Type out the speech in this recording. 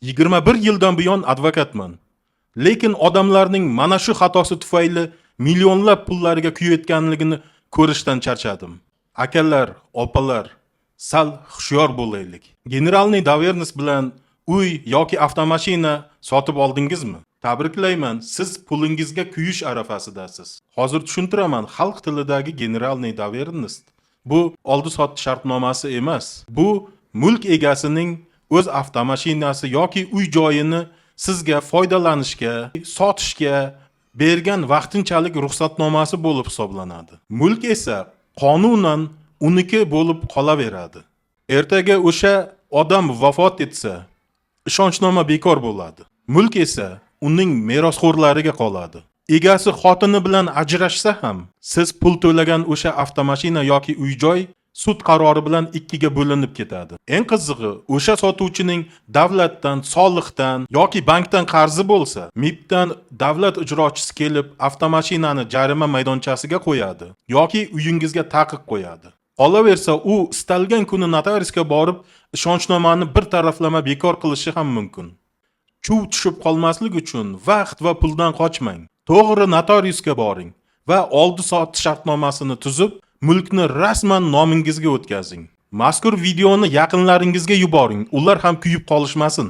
21 yildan buyon advokatman. Lekin odamlarning mana shu xatosi tufayli millionlab pullariga kuyayotganligini ko'rishdan charchadim. Akalar, opalar, sal hushyor bo'laylik. Генеральный доверенность bilan uy yoki avtomashina sotib oldingizmi? Tabriklayman, siz pulingizga kuyish arafasidasiz. Hozir tushuntiraman, xalq tilidagi генеральный доверенность bu oldi-sotdi shartnomasi emas. Bu mulk egasining o'z avtomashinasi yoki uy joyini sizga foydalanishga, sotishga bergan vaqtinchalik ruxsatnomasi bo'lib hisoblanadi. Mulk esa qonunan uniki bo'lib qolaveradi. Ertaga o'sha odam vafot etsa, ishonchnoma bekor bo'ladi. Mulk esa uning merosxo'rlariga qoladi. Egasi xotini bilan ajrashsa ham, siz pul to'lagan o'sha avtomashina yoki uy-joy sud qarori bilan ikkiga bo'linib ketadi. Eng qizig'i, o'sha sotuvchining davlatdan, soliqdan yoki bankdan qarzi bo'lsa, MIBdan davlat ijrochisi kelib avtomashinani jarima maydonchasiga qo'yadi yoki uyingizga taqiq qo'yadi. Qolaversa, u istalgan kuni notariusga borib, ishonchnomani bir taraflama bekor qilishi ham mumkin. Chuv tushib qolmaslik uchun vaqt va puldan qochmang. To'g'ri notariusga boring va oldi-sotdi shartnomasini tuzib, mulkni rasman nomingizga o'tkazing. Mazkur videoni yaqinlaringizga yuboring, ular ham kuyib qolishmasin.